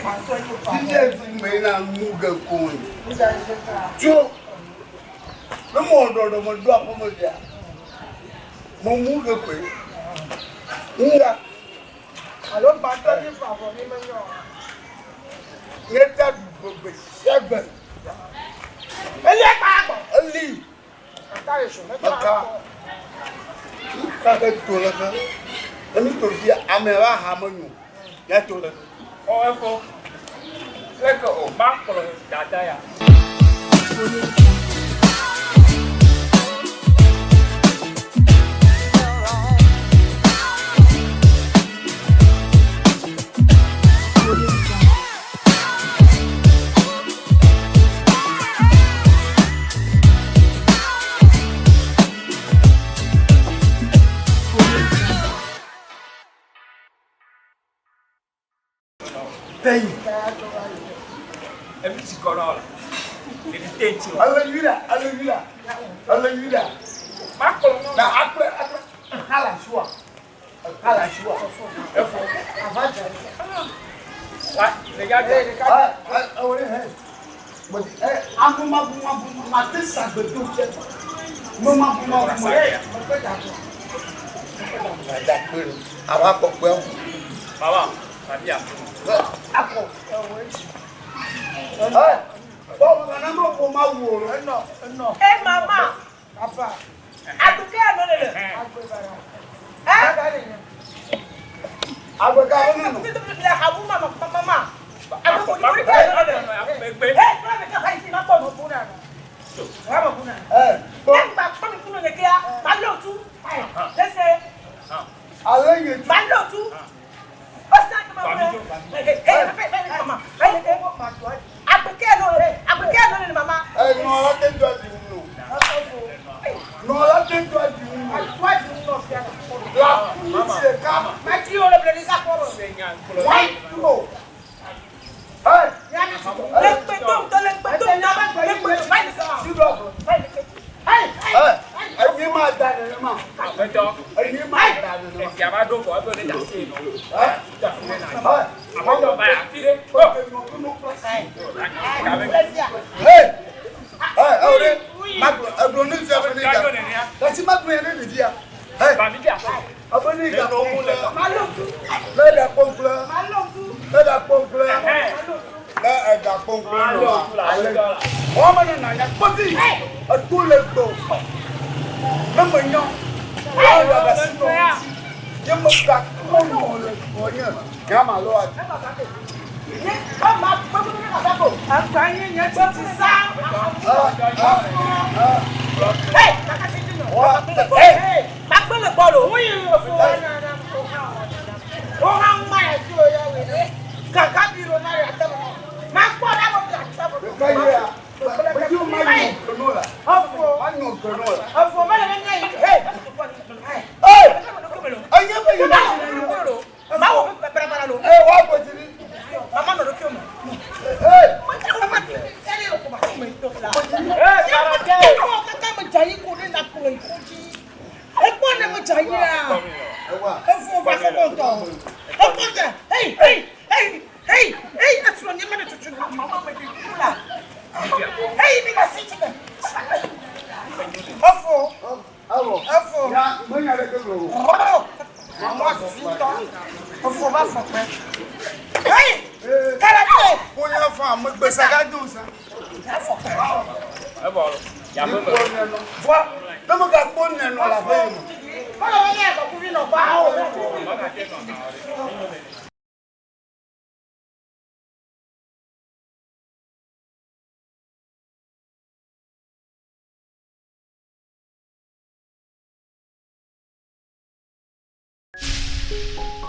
Fifia fi me yina mu ge koe. Tso ne mewɔ ɖɔɖɔ me ɖo aƒe me fia, me mu ge koe. Ŋga. Alo gbãtɔ dzi ƒã vɔ mi menyo. Nye ta ɖu gbe sia gbe. Eli ekpa gbɔ. Eli. Meka. Nuka ke to le ke. Enu to fia ame va ha menyo. Ya to le ke. Ɔ efo. Leke o ma kplɔ dada ya. Teyi. Emi si kɔ nɔ la. Ɖevi te ŋuti o. Ele nyui ɖa, ele nyui ɖa, ele nyui ɖa. Makplɔ nyɔnu. Na akplɛ, akplɛ. Exa le asiwòa? Exa le asiwòa? Efo. Ava dze. Wa, ɖeka dze. Ɛ, ɛ, ewɔ ɖe hɛ. Ɛ, abumabumabu, mate sagbedo fia. Memabumabu. Dada kpe ɖo. Ava kpɔkpɔe ŋu. Baba, babi afi. Akɔ. Ɛ, bɔbu kana me ƒo ma wu o. Enɔ, enɔ. Eh mama. Papa. Aduke ano lele. Eh? Agbeka wo nenu. Le habu mama mama. Abu ko ni ko ano lele. Eh, kura me ka ha isi ma ko no buna. Wa ma buna. Eh, Eh, ba ko mi kuno ne kia. Ba lo tu. Lese. Ale nye tu. Ba lo tu. Osa ke ma buna. Eh, eh, eh, mama. Eh, eh. Agbeke ano, agbeke ano lele mama. Eh, nɔ la te do adi ŋu. Nɔ la te do adi ŋu. La ku ti ɖeka. One, two. Eh, eh, enyi ma da nenema. Aƒetɔ. Enyi ma da nenema. Efia va ɖo vɔ ebe ne da asi nɔ. Eh, Da fi ɖe na. eh, Aƒetɔ ba ya fi ɖe. Hey! Eh, eh, ore, magblɔ, egblɔ ne fia be ne Gadzo ga. nenea. Gasi magblɔ ye ne ɖevia. Hey, Ba mi dze afi. ebe ne ga kpɔŋkple. Ne ga kpɔŋkple. Ne ga kpɔŋkple. Ne ega kpɔŋkple nɔa, ale. Wɔme ne nanya kpɔti. Eto le gbɔ. Ne me nyɔ. Ne ga gasi nɔ ŋuti. Ye me ga kpɔ nɔ le gbɔ nye. Gama lo adi. Ɖeka ye ya. Medzo ma nyɔ gbenɔ la. Ma nyɔ gbenɔ la. Ee! Enye be yi na. Ee, wa gbɔ dzi ɖi. Ee! Ewa. Awɔ. Ya, menya ɖeke gblɔ o. Ee. Wonya fa amegbesa ga do sa. Evɔ. Ya me me. Kpɔ nenɔ. Vɔ, ne megakpɔ nenɔ le aƒe yi me. Mɔgate nɔ na o.